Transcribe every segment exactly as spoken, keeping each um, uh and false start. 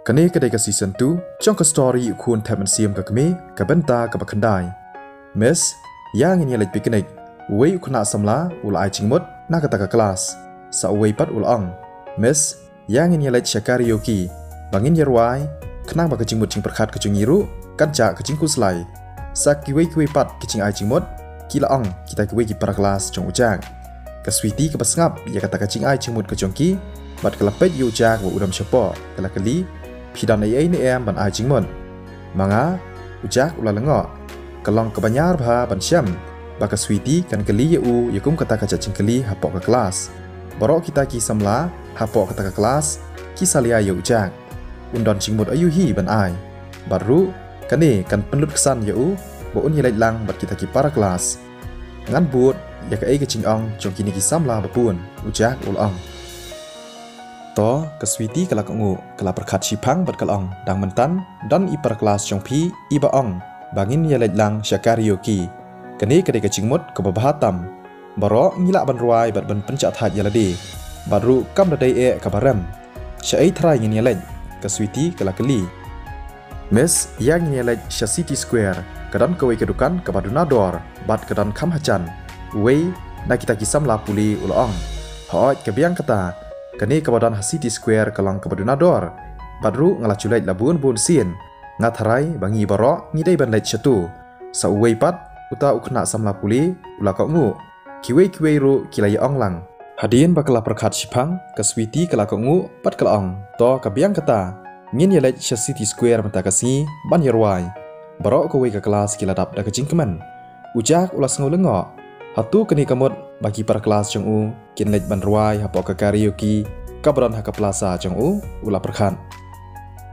Kane ka dei ka season two jong ka story U Khun Thep Mynsiem ka Kmie, ka bynta kaba khyndai. Miss, ïa ngin ïa leit picnic. Uwei u khynnah samla u la ai jingmut na kata ka klas. Sa uwei pat u la ong, Miss, ïa ngin ïa leit sha karaoke ba ngin ïa rwai, khnang ba ka jingmut jingpyrkhat ka jong ngi ruh kan jah ka jingkhuslai. Sa kiwei kiwei pat ki jingai jingmut ki la ong kita kiwei ki para klas jong u Jack. Ka Sweety kaba sngap ïa kata ka jingai jingmut ka jong ki bad ka la peit ïa u Jack ba u dam shapoh, ka la kylli, "Phi don ei ei ne em ban ai jingmut?" "Ma nga," u Jack u la lyngngoh. Ka long kaba ñiar bha ban shem ba ka Sweety kan kylli ïa u ïa kum kata ka jait jingkylli hapoh ka klas. Baroh kita ki samla hapoh kata ka klas ki salia ïa u Jack. Un don jingmut aïu hi ban ai? Bad ruh kane kan pynlut ksan ïa u ba un ïa leit lang bad kita ki para klas. "Ngan bud ïa kaei ka jingong jong kine ki samla ba bun," u Jack u la ong. To, ka Sweety ka la kohnguh, ka la pyrkhat shiphang bad ka la ong, "Dang mynta don i para klas jong phi iba ong ba ngin ïa leit lang sha karaoke. Kane ka dei ka jingmut kaba bha tam. Baroh ngi lah ban rwai bad ban pynjah thait ïa lade. Bad ruh kam da dei eh kaba rem. Shaei trai ngin ïa leit?" ka Sweety ka la kylli. "Miss, ïa ngin ïa leit sha City Square, ka don kawei ka dukan kaba duna dor bad ka don kham hajan," uwei na kita ki samla pule u la ong. "Hooid, ka biang kata, kane kaba don ha City Square ka long kaba duna dor. Bad ruh nga la ju leit la bun bun sien. Nga tharai ba ngi baroh ngi dei ban leit shato." Sa uwei pat uta u khynnah samla pule u la kohnguh. Kiwei kiwei ruh ki la ïa ong lang. Hadien ba ka la pyrkhat shiphang, ka Sweety ka la kohnguh bad ka la ong, "To, ka biang kata, ngin ïa leit sha City Square mynta ka sngi ban ïa rwai." Baroh kawei ka klas ki la dap da ka jingkmen. U Jack u la sngew lyngngoh. Hato kane ka mut ba ki para klas jong u kin leit ban rwai hapoh ka karaoke kaba don ha ka plaza jong u? U la pyrkhat.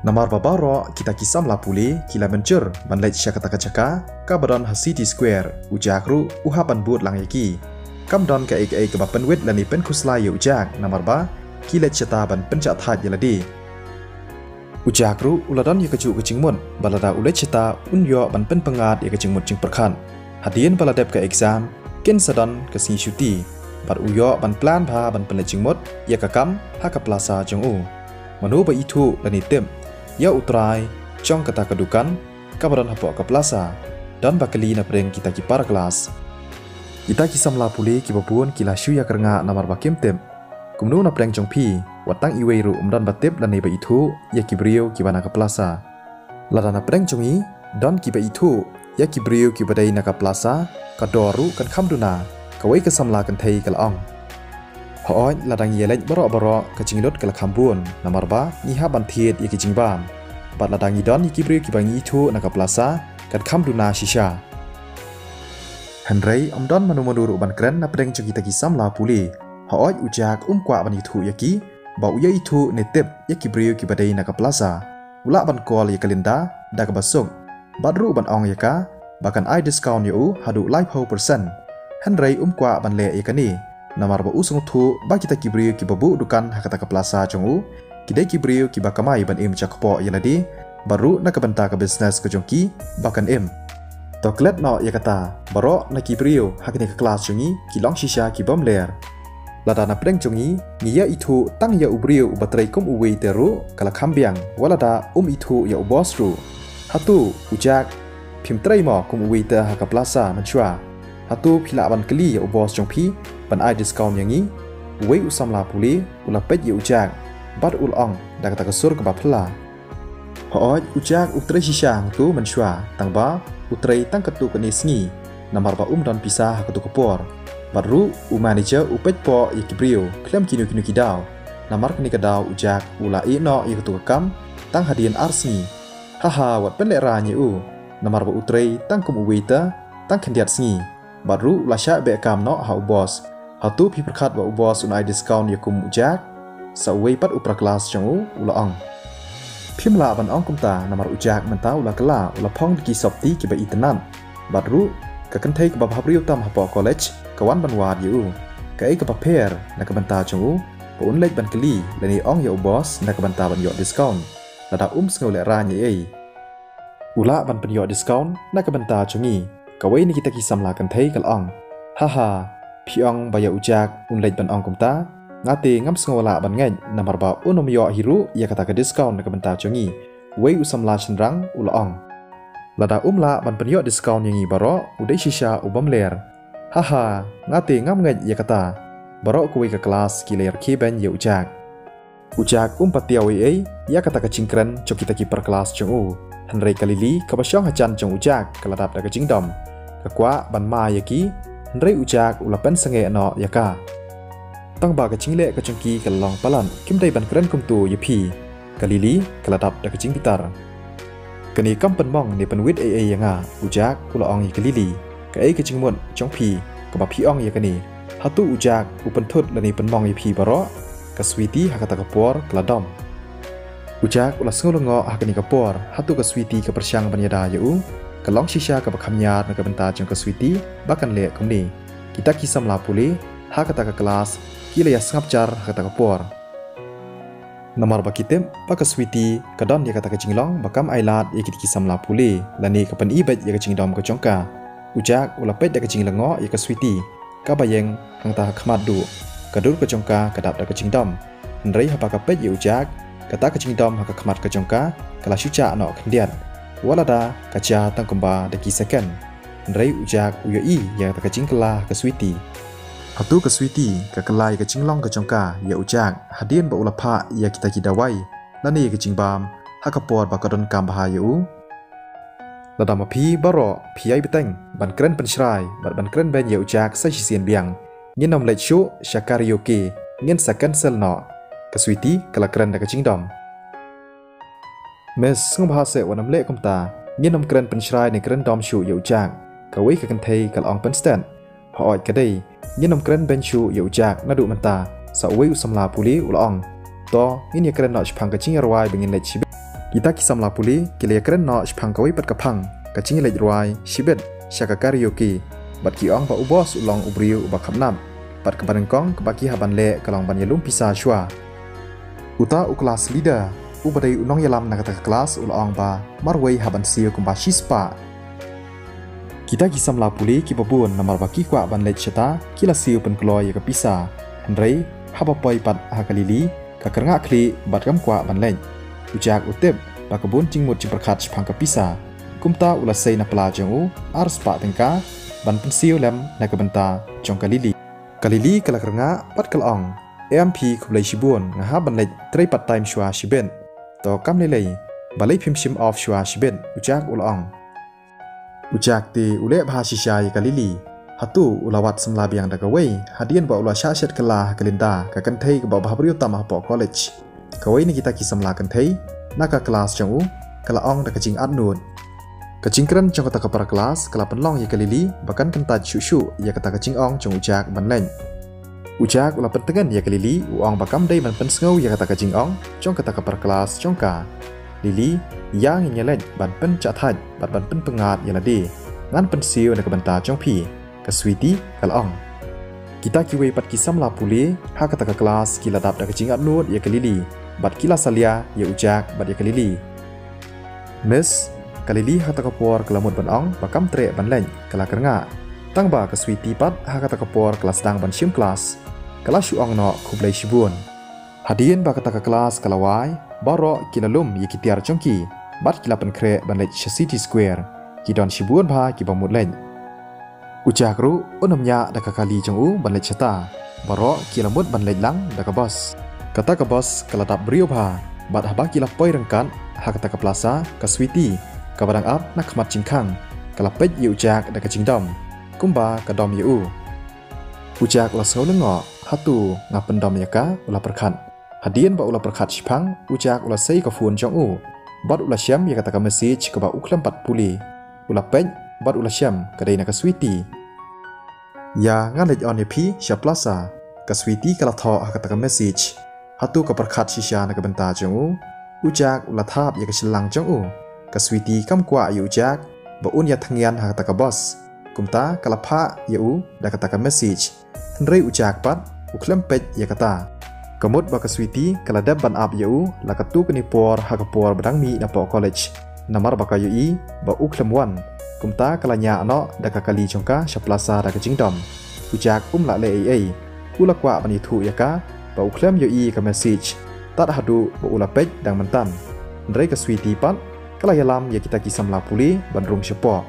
Namar ba baroh kita ki samla pule ki la mynjur ban leit sha kata ka jaka kaba don ha City Square, u Jack ruh u hap ban bud lang ïa ki. Kam don kaei kaei kaba pynwit lane pynkhuslai ïa u Jack, namar ba ki leit shata ban pynjah thait ïa lade. U Jack ruh u la don ïa kajuh ka jingmut ba lada u leit shata un ïoh ban pynpyngngad ïa ka jingmut jingpyrkhat. Hadien ba la dep ka exam, kin sa don ka sngi shuti bad u ïoh ban plan bha ban pynleit jingmut ïa ka kam ha ka plaza jong u. Mano ba ithuh lane tip ïa u trai jong kata ka dukan kaba don hapoh ka plaza? Don ba kylli napdeng kita ki para klas. Kita ki samla pule kiba bun ki la shu ïa kyrngah namar ba kim tip. Kumno napdeng jong phi? Wat tang iwei ruh um don ba tip lane ba ithuh ïa ki briew kiba na ka plaza. Lada napdeng jong ngi don kiba ithuh ïa ki briew kiba dei na ka plaza, ka dor ruh kan kham duna, kawei ka samla kynthei ka la ong. Hooid, lada ngi ïa leit baroh baroh ka jinglut ka la kham bun, namar ba ngi hap ban thied ïa ki jingbam. Bad lada ngi don ïa ki briew kiba ngi ithuh na ka plaza, kan kham duna shisha. Hynrei ym don mano mano ruh ban kren napdeng jong kita ki samla pule. Hooid, u Jack um kwah ban ithuh ïa ki, ba u ïa ithuh ne tip ïa ki briew kiba dei na ka plaza. U lah ban call ïa ka Linda da kaba suk bad ruh ban ong ïa ka ba kan ai discount ïa u haduh laiphew percent. Hynrei um kwah ban leh ïa kane, namar ba u sngewthuh ba kita ki briew kiba buh dukan ha kata ka plaza jong u ki dei ki briew kiba kamai ban im jakpoh ïa lade, bad ruh na ka bynta ka business ka jong ki ba kan im. To klet noh ïa kata, baroh na ki briew ha kane ka klas jong ngi ki long shisha ki bym ler. Lada napdeng jong ngi ngi ïa ithuh tang ïa u briew uba trei kum u waiter ruh ka la kham biang, wat lada um ithuh ïa u boss ruh. Hato u Jack, phim trei mo kum u waiter ha ka plaza mynshuwa? Hato phi lah ban kylli ïa u boss jong phi ban ai discount ïa ngi? Uwei u samla pule u la peit ïa u Jack bad u la ong da kata ka sur kaba phylla. Hooid, u Jack u trei shisha hangto mynshuwa, tangba u trei tang katto katne sngi, namar ba um don pisa ha kato ka por. Bad ruh u manager u peit poh ïa ki briew khlem kino kino ki daw. Namar kane ka daw u Jack u la ïeh noh ïa kato ka kam tang hadien ar sngi. Haha, wat pynlehraiñ ïa u, namar ba u trei tang kum u waiter tang khyndiat sngi. Bad ruh u la shah beh kam noh ha u boss. Hato phi pyrkhat ba u boss un ai discount ïa kum u Jack? Sa uwei pat u para klas jong u u la ong. Phim lah ban ong kumta, namar u Jack mynta u la kylla, u la phong da ki sopti kiba itynnad. Bad ruh ka kynthei kaba bhabriew tam hapoh college ka wan ban wad ïa u. Kaei kaba pher na ka bynta jong u ba un leit ban kylli lane ong ïa u boss na ka bynta ban ïoh discount, lada um sngew lehraiñ ei ei? U lah ban pynïoh discount na ka bynta jong ngi, kawei na kita ki samla kynthei ka la ong. Haha, phi ong ba ïa u Jack un leit ban ong kumta? Nga te ngam sngew lah ban ngeit, namar ba un ym ïoh hi ruh ïa kata ka discount na ka bynta jong ngi. Uwei u samla shynrang u la ong. Lada um lah ban pynïoh discount ïa ngi baroh, u dei shisha u bym ler. Haha, nga te ngam ngeit ïa kata. Baroh kawei ka klas ki la ïarkhie beiñ ïa u Jack. U Jack um pat tip ei ei ïa kata ka jingkren jong kita ki para klas jong u. Hynrei ka Lily kaba shong hajan jong u Jack ka la dap da ka jingdom. Ka kwah ban ma ïa ki, hynrei u Jack u la pynsangeh noh ïa ka. Tang ba ka jingleh ka jong ki ka la long palat, kim dei ban kren kumto ïa phi. Ka Lily ka la dap da ka jingbitar. Kane kam pynmong ne pynwit ei ei ïa nga, u Jack u la ong ïa ka Lily. Kaei ka jingmut jong phi kaba phi ong ïa kane? Hato u Jack u pynthut lane pynmong ïa phi baroh? Ka Sweety ha kata ka por ka la dom. U Jack u la sngewlyngngoh ha kane ka por, hato ka Sweety ka pyrshang ban ïada ïa u? Ka long shisha kaba kham ïar na ka bynta jong ka Sweety ba kan leh kumne. Kita ki samla pule ha kata ka klas ki la ïa sngap jar ha kata ka por. Namar ba ki tip ba ka Sweety ka don ïa kata ka jinglong ba kam ailad ïa kita ki samla pule, lane ka pyni beit ïa ka jingdom ka jong ka. U Jack u la peit da ka jinglyngngoh ïa ka Sweety kaba ïeng hangta ha khmat duh. Ka dur ka jong ka ka dap da ka jingdom. Hynrei haba ka peit ïa u Jack, kata ka jingdom ha ka khmat ka jong ka ka la shu jah noh khyndiat. Wat lada ka jia tang kumba da ki second. Hynrei u Jack u ïohi ïa kata ka jingkylla ha ka Sweety. Hato ka Sweety ka kylla ïa ka jinglong ka jong ka ïa u Jack hadien ba u la phah ïa kita ki dawai lane ïa ka jingbam ha ka por ba ka donkam bha ïa u? Lada ma phi baroh phi ïai bteng ban kren pynshrai bad ban kren beiñ ïa u Jack sa shisien biang, ngin ym leit shuh sha karaoke, ngin sa cancel noh. Ka Sweety ka la kren da ka jingdom. Miss, sngewbha seh wat nym leh kumta. Ngin ym kren pynshrai ne kren dom shuh ïa u Jack. Kawei ka kynthei ka la ong pynstet. Hooid ka dei, ngin ym kren beiñ shuh ïa u Jack naduh mynta, sa uwei u samla pule u la ong. To, ngin ïa kren noh shaphang ka jingïarwai ba ngin leit shibit. Kita ki samla pule ki la ïa kren noh shaphang kawei pat ka phang ka jingïaleit rwai shibit sha ka karaoke. Bad ki ong ba u boss u long u briew uba khapnap. Bad kaba nyngkong kaba ki hap ban leh ka long ban ïalum pisa shuwa. Uta u class leader, uba dei u nongïalam na kata ka klas, u la ong ba marwei hap ban siew kumba shispah. Kita ki samla pule kiba bun namar ba ki kwah ban leit shata ki la siew pynkloi ïa ka pisa. Hynrei haba poi pat ha ka Lily, ka kyrngah khlieh bad kam kwah ban leit. U Jack u tip ba ka bun jingmut jingpyrkhat shaphang ka pisa. Kumta u la sei na pla jong u arspah tyngka ban pynsiew lem na ka bynta jong ka Lily. Ka Lily ka la kyrngah bad ka la ong, em phi, khublei shibun, nga hap ban leit trei part time shuwa shibit. To kam lei lei, balei phim shim off shuwa shibit? U Jack u la ong. U Jack te u leh bha shisha ïa ka Lily. Hato u la wad samla biang da kawei hadien ba u la shah shet kylla ha ka Linda, ka kynthei kaba bhabriew tam hapoh college. Kawei na kita ki samla kynthei na ka klas jong u ka la ong da ka jingatnud. Ka jingkren jong kata ka para klas ka la pynlong ïa ka Lily ba kan kyntait shuh shuh ïa kata ka jingong jong u Jack ban leit. U Jack u la pyntngen ïa ka Lily, u ong ba kam dei ban pynsngew ïa kata ka jingong jong kata ka para klas jong ka. Lily, ïa ngin ïa leit ban pynjahthait bad ban pynpyngngad ïa lade. Ngan pynsiew na ka bynta jong phi, ka Sweety ka la ong. Kita kiwei pat ki samla pule ha kata ka klas ki la dap da ka jingatnud ïa ka Lily bad ki la salia ïa u Jack bad ïa ka Lily. Miss, ka Lily ha kata ka por ka la mut ban ong ba kam treh ban leit, ka la kyrngah. Tang ba ka Sweety pat ha kata ka por ka la sdang ban shim klas. Ka la shu ong noh khublei shibun. Hadien ba kata ka klas ka la wai, baroh ki la lum ïa ki tiar jong ki bad ki la pynkhreh ban leit sha City Square. Ki don shibun bha kiba mut leit. U Jack ruh un ym ñiah da ka kali jong u ban leit shata. Baroh ki la mut ban leit lang da ka bus. Kata ka bus ka la dap briew bha bad haba ki la poi ryngkat ha kata ka plaza, ka Sweety kaba dang ap na khmat jingkhang ka la peit ïa u Jack da ka jingdom kumba ka dom ïa u. U Jack u la sngewlyngngoh, hato nga pyndom ïa ka? U la pyrkhat. Hadien ba u la pyrkhat shiphang, u Jack u la sei ka phone jong u bad u la shem ïa kata ka message kaba u khlem pat pule. U la peit bad u la shem ka dei na ka Sweety. Ïa, ngan leit on ïa phi sha plaza, ka Sweety ka la thoh ha kata ka message. Hato ka pyrkhat shisha na ka bynta jong u? U Jack u la thap ïa ka shyllang jong u. Ka Sweety kam kwah ïa u Jack ba un ïa thngian ha kata ka bus. Kumta ka la phah ïa u da kata ka message. Hynrei u Jack pat u khlem peit ïa kata. Ka mut ba ka Sweety ka la dep ban ap ïa u la katto katne por ha ka por ba dang mih napoh college. Namar ba ka ïohi ba u khlem wan. Kumta ka la ñiah noh da ka kali jong ka sha plaza da ka jingdom. U Jack um lah leh ei ei. U la kwah ban ïathuh ïa ka, ba u khlem ïohi ïa ka message tad haduh ba u la peit dang myntan. Hynrei ka Sweety pat ka la ïalam ïa kita ki samla pule ban rung shapoh.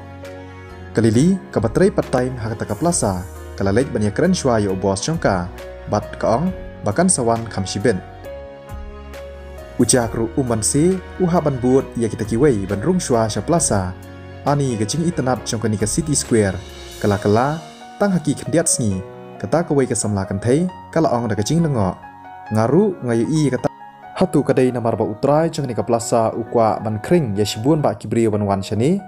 Ka Lily kaba trei part time ha kata ka plaza ka la leit ban ïakren shuwa ïa u boss jong ka bad ka ong ba kan sa wan kham shibit. U Jack ruh um banse, u hap ban bud ïa kita kiwei ban rung shuwa sha plaza. Ani ka jingitynnad jong kane ka City Square ka la kylla tang ha ki khyndiat sngi. Kata kawei ka samla kynthei ka la ong da ka jinglyngngoh, nga ruh nga ïohi ïa kata. Hato ka dei namar ba u trai jong kane ka plaza u kwah ban khring ïa shibun bah ki briew ban wan shane?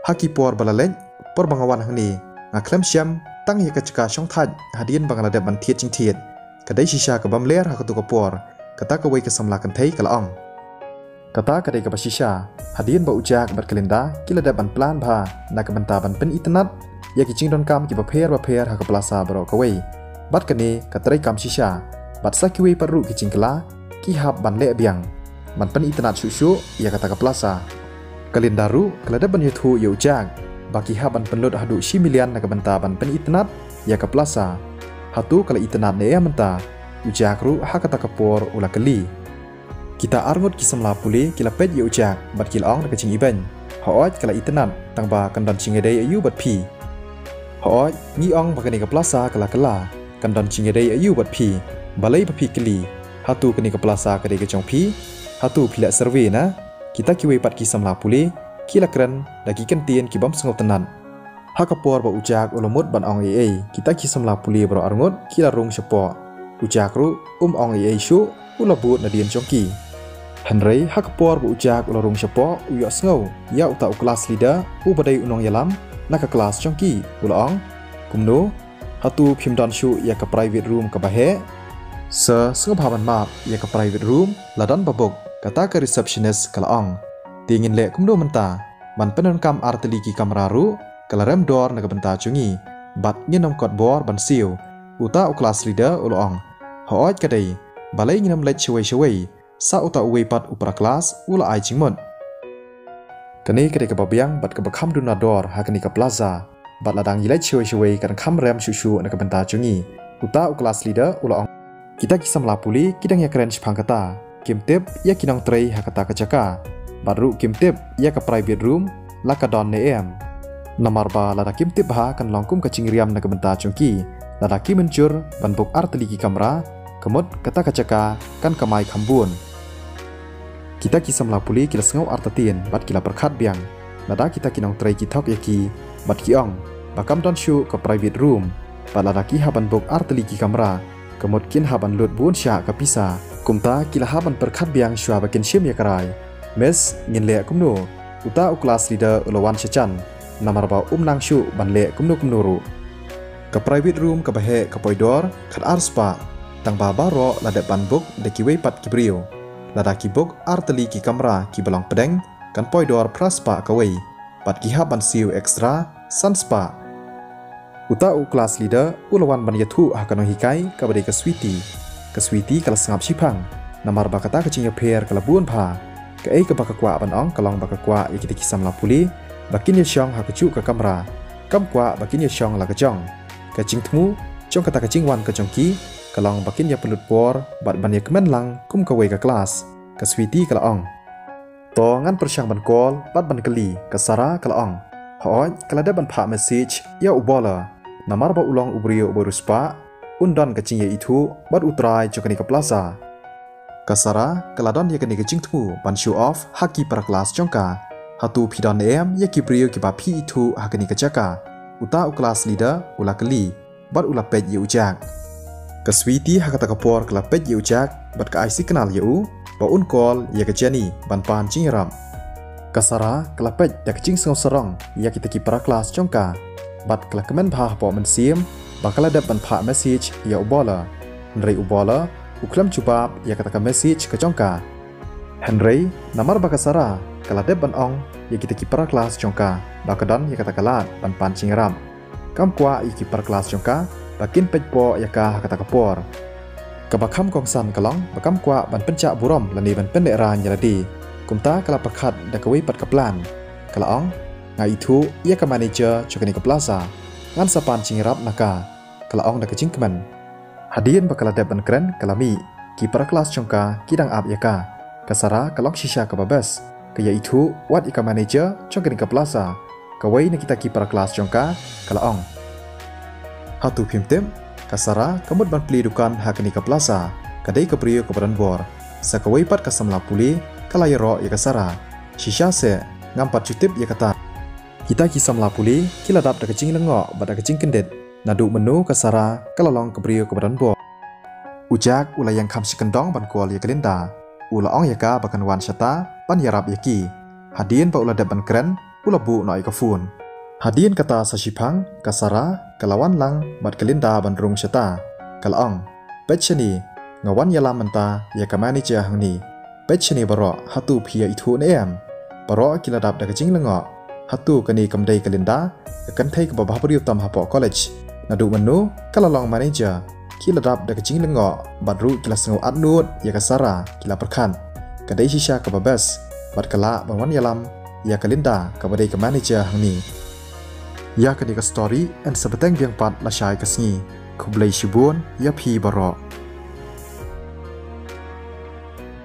Ha ki por ba la leit, por ba nga wan hangne, nga khlem shem tang ïa ka jaka shongthait hadien ba nga la dep ban thied jingthied. Ka dei shisha ka bym ler ha kato ka por, kata kawei ka samla kynthei ka la ong. Kata ka dei kaba shisha, hadien ba u Jack bad ka Linda ki la dep ban plan bha na ka bynta ban pynitynnad ïa ki jingdonkam kiba pher bapher ha ka plaza baroh kawei. Bad kane ka treikam shisha, bad sa kiwei pat ruh ki jingkylla ki hap ban leh biang ban pynitynnad shuh shuh ïa kata ka plaza. Ka Linda ruh ka la dep ban ïathuh ïa u Jack ba ki hap ban pynlut haduh shi million na ka bynta ban pynitynnad ïa ka plaza. Hato ka la itynnad ne em mynta? U Jack ruh ha kata ka por u la kylli. Kita arngut ki samla pule ki la peit ïa u Jack bad ki la ong da ka jingibeiñ, hooid ka la itynnad, tangba kan don jingïadei aïu bad phi? Hooid, ngi ong ba kane ka plaza ka la kylla, kan don jingïadei aïu bad phi? Balei ba phi kylli? Hato kane ka plaza ka dei ka jong phi? Hato phi leh survey na? Kita kiwei pat ki samla pule ki la kren da ki kyntien ki bym sngewtynnad. Ha ka por ba u Jack u la mut ban ong ei ei, kita ki samla pule baroh arngut ki la rung shapoh. U Jack ruh um ong ei ei shuh, u la bud nadien jong ki. Hynrei ha ka por ba u Jack u la rung shapoh, u ïohsngew ïa uta u class leader uba dei u nongïalam na ka class jong ki, u la ong, kumno, hato phim don shuh ïa ka private room kaba heh? Sir, sngewbha ban map, ïa ka private room la don ba book, kata ka receptionist ka la ong. Te ngin leh kumno mynta? Ban pyndonkam artylli ki kamra ruh ka la rem dor na ka bynta jong ngi, bad ngin ym kot bor ban siew. Uta u class leader u la ong, hooid ka dei, balei ngin ym leit shawei shawei? Sa uta uwei pat u para class u la ai jingmut. Kane ka dei kaba biang bad kaba kham duna dor ha kane ka plaza, bad lada ngi leit shawei shawei kan kham rem shuh shuh na ka bynta jong ngi. Uta u class leader u la ong, kita ki samla pule ki dang ïakren shaphang kata, kim tip ïa ki nongtrei ha kata ka jaka, bad ruh kim tip ïa ka private room la ka don ne em. Namar ba lada kim tip bha kan long kum ka jingriam na ka bynta jong ki lada ki mynjur ban book artylli ki kamra, ka mut kata ka jaka kan kamai kham bun. Kita ki samla pule ki la sngew artatien bad ki la pyrkhat biang. Lada kita ki nongtrei ki thok ïa ki bad ki ong ba kam don shuh ka private room, bad lada ki hap ban book artylli ki kamra, ka mut kin hap ban lut bun shah ka pisa. Kumta ki la hap ban pyrkhat biang shuwa ba kin shim ïa ka rai. Miss, ngin leh kumno? Uta u class leader u la wan sha jan, namar ba um nang shuh ban leh kumno kumno ruh. Ka private room kaba heh ka poi dor khatar spah, tangba baroh la dep ban book da kiwei pat ki briew. Lada ki book artylli ki kamra kiba long pdeng, kan poi dor phra spah kawei, bad ki hap ban siew extra san spah. Uta u class leader u la wan ban ïathuh ha ka nonghikai kaba dei ka Sweety. Ka Sweety ka la sngap shiphang, namar ba kata ka jingïapher ka la bun bha. Kaei kaba ka kwah ban ong ka long ba ka kwah ïa kita ki samla pule ba kin ïashong ha kajuh ka kamra, kam kwah ba kin ïashong la ka jong. Ka jingthmu jong kata ka jingwan ka jong ki ka long ba kin ïapynlut por bad ban ïakmen lang kum kawei ka class, ka Sweety ka la ong. To ngan pyrshang ban call bad ban kylli, ka Sarah ka la ong. Hooid, ka la dep ban phah message ïa u Bowler, namar ba u long u briew uba riewspah, un don ka jingïaithuh bad u trai jong kane ka plaza. Ka Sarah ka la don ïa kane ka jingthmu ban show off ha ki para class jong ka. Hato phi don em ïa ki briew kiba phi ithuh ha kane ka jaka? Uta u class leader u la kylli bad u la peit ïa u Jack. Ka Sweety ha kata ka por ka la peit ïa u Jack bad ka ai signal ïa u ba un call ïa ka Jenny ban pan jingïarap. Ka Sarah ka la peit da ka jingsngew sarong ïa kita ki para class jong ka, bad ka la kmen bha hapoh mynsiem ba ka la dep ban phah message ïa u Bowler. Hynrei u Bowler u khlem jubab ïa kata ka message ka jong ka. Hynrei namar ba ka Sarah ka la dep ban ong ïa kita ki para class jong ka ba ka don ïa kata ka lad ban pan jingïarap, kam kwah ïa ki para class jong ka ba kin peit poh ïa ka ha kata ka por. Kaba kham kongsan ka long ba kam kwah ban pynjah burom lane ban pynlehraiñ ïa lade. Kumta ka la pyrkhat da kawei pat ka plan. Ka la ong, nga ithuh ïa ka manager jong kane ka plaza, ngan sa pan jingïarap na ka, ka la ong da ka jingkmen. Hadien ba ka la dep ban kren ka la mih. Ki para klas jong ka ki dang ap ïa ka. Ka Sara ka long shisha kaba best. Ka ïa ithuh wat ïa ka manager jong kane ka plaza, kawei na kita ki para klas jong ka, ka la ong. Hato phim tip, ka Sara ka mut ban plie dukan ha kane ka plaza, ka dei ka briew kaba don bor. Sa kawei pat ka samla pule ka la ïaroh ïa ka Sara. Shisha seh, ngam pat ju tip ïa kata. Kita ki samla pule ki la dap da ka jinglyngngoh bad da ka jingkyndit. Naduh mynno ka Sara ka la long ka briew kaba don bor. U Jack u la ïeng kham shi kyndong ban call ïa ka Linda. U la ong ïa ka ba kan wan shata ban ïarap ïa ki. Hadien ba u la dep ban kren, u la buh noh ïa ka phone. Hadien kata sa shiphang, ka Sara ka la wan lang bad ka Linda ban rung shata. Ka la ong, "Peit shane, nga wan ïalam mynta ïa ka manager hangne. Peit shane baroh, hato phi ïa ithuh ne em?" Baroh ki la dap da ka jinglyngngoh. Hato kane kam dei ka Linda, ka kynthei kaba bhabriew tam hapoh college? Naduh mynno ka la long manager? Ki la dap da ka jinglyngngoh bad ruh ki la sngew atnud ïa ka Sara, ki la pyrkhat, ka dei shisha kaba best bad ka lah ban wan ïalam ïa ka Linda kaba dei ka manager hangne. Ïa kane ka story yn sa bteng biang pat lashai ka sngi. Khublei shibun ïa phi baroh.